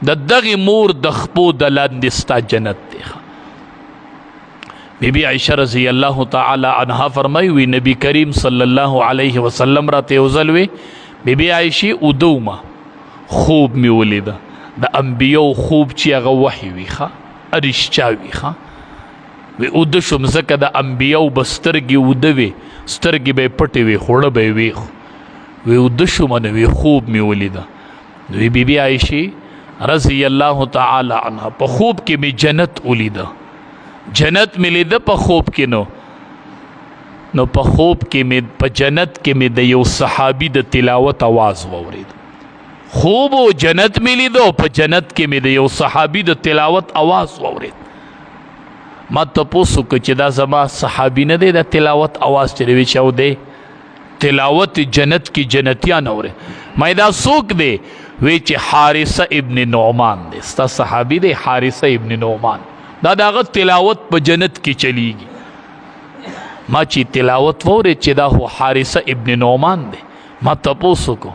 د دغه مور د خپو د لاندې ستا جنت دی. بی بی عائشہ رضی الله تعالی عنها فرمایي، وی نبی کریم صلی الله علیه وسلم را ته وزل وی بی بی عائشہ ودوما خوب می ولید، د انبیو خوب چې هغه وحی وی ښه ارشچا وی ښه. وی اود شوم ځکه د انبیو بسترګې وده وی، سترګې به پټې وی، خوړه به وی. وی اود شوم نو وی خوب می ولید. وی بی بی عائشہ رضی الله تعالی عنها په خوب کې می جنت ولید، جنت می لید په خوب کې. نو په خوب کې می په جنت کې می د یو صحابي د تلاوت आवाज واورید. خوب او جنت می لید او په جنت کې می د یو صحابي د تلاوت आवाज واورید. ما تاسو کو چې دا زما صحابي نه دی د تلاوت आवाज چې وی چاو دی تلاوت جنت کې جنتیان اوره. ما دا څوک دی؟ وی چې حارثه ابن نعمان دی، ستا صحابي دی حارثه ابن نعمان، دا دغه تلاوت په جنت کې چلیږي. ما چې تلاوت وره چې دا هو حارثه ابن نعمان دی، ما تاسو کو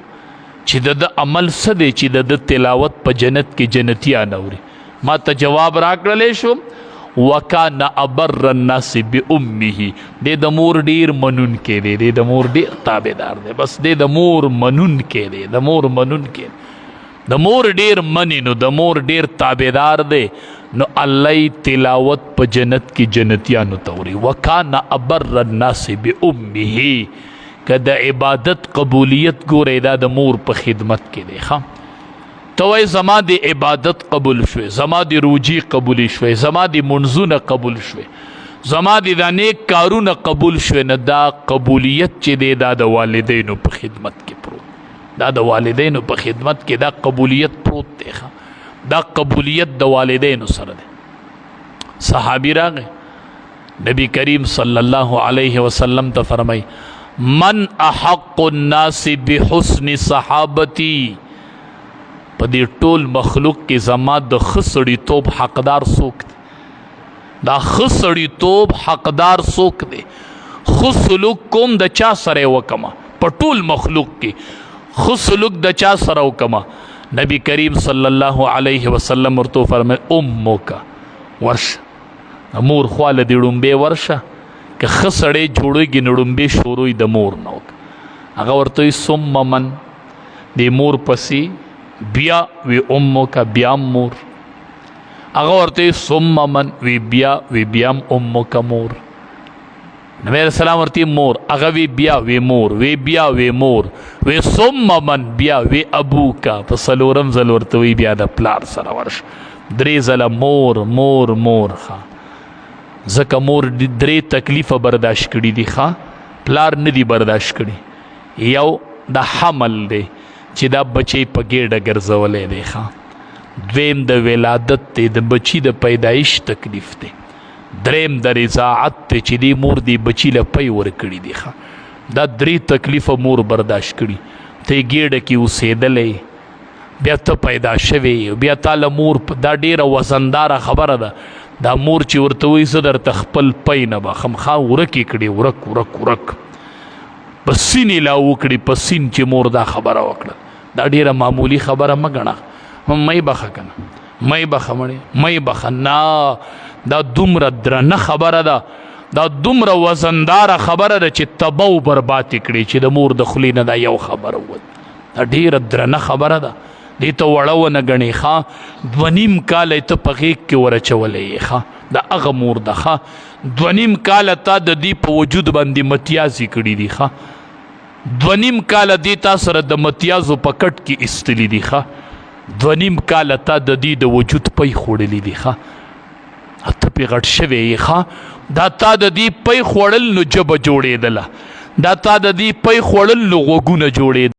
چې د عمل څه دی چې د تلاوت په جنت کې جنتیان اوري. ما ته جواب راکړل شو، وکانا ابر الناس بامه، د د مور ډیر منون کې دی، د مور ډیر تابعدار دی، بس د د مور منون کې دی، د مور منون کې، د مور ډیر منی، نو د مور ډیر تابعدار دی، نو الله تلاوت په جنت کې جنتیانو توري. وکانا ابر الناس بامه، که د عبادت قبولیت ګورې دا د مور په خدمت کې دی. ښه ته وای زما د عبادت قبول شوې، زما د روجي قبول شوې، زما د منځونه قبول شوې، زما د دا نیک کارونه قبول شوې، نه دا قبولیت چې دی دا د والدینو په خدمت کې پروت، دا د والدینو په خدمت کې دا قبولیت پروت دی. دا قبولیت د والدینو سره دی. صحابي راغی نبی کریم صلی الله علیه وسلم ته فرمای، من احق الناس بحسن صحابتی، په دې ټول مخلوق کې زما د خسړی توب حقدار څوک دی؟ دا خسړی توب حقدار څوک دی؟ خو سلوک کوم د چا سره وکما په ټول مخلوق کې، خو سلوک د چا سره وکما؟ نبی کریم صلی الله علیه وسلم ورته فرمای، امک ورشه مور خواله دی ړومبه ورشه، که خسړې جوړېږي نو ړومبه شروع د مور نو. هغه ورته ثم من، د مور پسې بیا وی امک، بیا مور. هغه ورته ثم من، وی بیا وی بیا امک مور. نبی علیہ السلام ورته مور، هغه وی بیا وی مور، وی بیا وی مور، وی ثم من، بیا وی ابوک. په څلورم ځل ورته وی بیا د پلار سره ورش. درې ځله مور مور مور. ښه ځکه مور درې تکلیفه برداشت کړي دي، ښه پلار نه دي برداشت کړي. یو د حمل دی چې دا بچی په ګېډه ګرځولی دی، ښه. دویم د ولادت دی، د بچی د پیدایش تکلیف دی. دریم د رضاعت دی چې دی مور دی بچی له پی ورکړي دی، ښه. دا درې تکلیفه مور برداشت کړي. ته ګېډه کې اوسېدلی، بیا ته پیدا شوی، بیا تا له مور، دا ډېره وزنداره خبره ده. دا مور چې ورته وایي زه درته خپل پی نه بخښم، ښه ورک یې کړي، ورک ورک ورک په سین یې لا وکړي، په سین چې مور دا خبره وکړه، دا ډېره معمولي خبره مه ګڼه. هم مې بخښه که نه، مې بخښه مړې، مې بخښه نه، دا دومره درنه خبره ده، دا دومره وزنداره خبره ده چې تباه او برباد یې کړي چې د مور د خولې نه دا یو خبره ووت. دا ډېره درنه خبره ده، دې ته وړه ونه ګڼې. ښه 2.5 کاله یې ته په غېږ کې ورچولی یې، ښه دا هغه مور ده، ښه 2.5 کاله تا د دې په وجود باندې متیازې کړي دي، ښه 2.5 کاله دې تا سره د متیازو په کټ کې ایستلي دي، ښه 2.5 کاله تا د دې د وجود پی خوړلي دي، ښه ته پې غټ شوی یې، ښه دا تا د دې پی خوړل نو ژبه جوړېدله، دا تا د دې پی خوړل نو غوږونه جوړېدل.